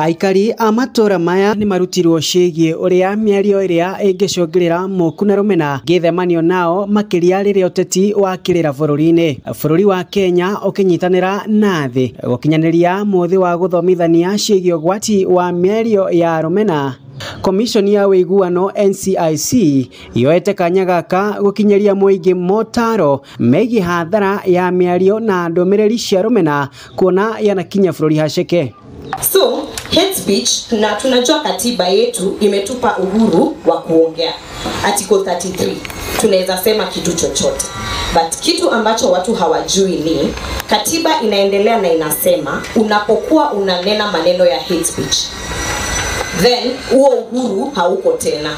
Aikari a matũra maya nĩ marutirwo ciĩgiĩ ũrĩa mĩario ĩrĩa ĩngĩcũngĩrĩra mũku na rũmena ngĩthemanio nao makĩria rĩrĩa ũteti wakĩrĩra bũrũri-inĩ. Bũrũri wa Kenya ũkĩnyitanĩra na thĩ gũkinyanĩria mũthĩ wa gũthomithania ciĩgiĩ ũgwati wa mĩario ya rũmena. Komishoni ya ũiguano NCIC yoete kanya gaka gũkinyĩria mũingĩ motaro megiĩ hathara ya mĩario na ndũmĩrĩri cia rũmena kuona yanakinya bũrũri haceke. So, hate speech, na tunajua katiba yetu imetupa uhuru wa kuongea. Article 33, tunaweza sema kitu chochote. But kitu ambacho watu hawajui ni, katiba inaendelea na inasema, unapokuwa unanena maneno ya hate speech, then huo uhuru hauko tena.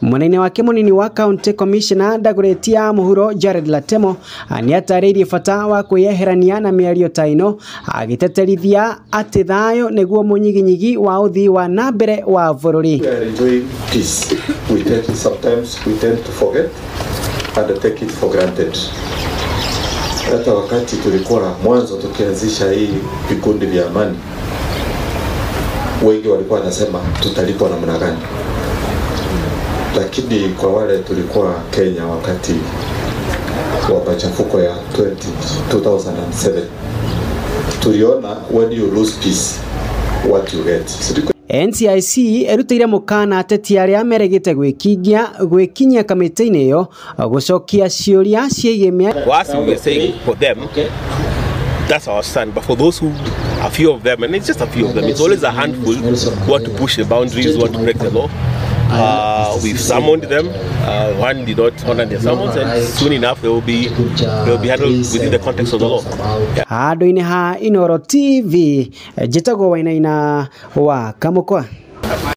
Mwena-inĩ wake mũnini wa County Commissioner Dagoretti ya Mũhuro Jared Latemo nĩatarĩirie bata wa kwĩyeherania na mĩario ta ĩno agĩteterithia atĩ thayũ nĩguo mũnyiginyigi wa ũthii wa na mbere wa bũrũri. We are enjoying peace. Sometimes we tend to forget and take it for granted. Hata wakati tulikuwa mwanzo tukianzisha hii vikundi vya amani, wengi walikuwa wanasema tutalipwa namna gani. Lakini kwa wale tulikuwa Kenya wakati wa machafuko ya 2007, tuliona when you lose peace what you get. NCIC erutĩire mũkana ateti arĩa meregete gwĩkinyia kamĩtĩ-inĩ ĩyo gũcokia ciũria ciĩgiĩ mĩario. For us, we are saying for them, that's our stand. But for those who, a few of them, and it's just a few of them, it's always a handful who want to push the boundaries, who want to break the law. We've summoned them. One did not honor their summons, and soon enough they will be handled within the context of the law. Handũ-inĩ ha Inooro TV, njĩtagwo Wainaina wa Kamũkwa.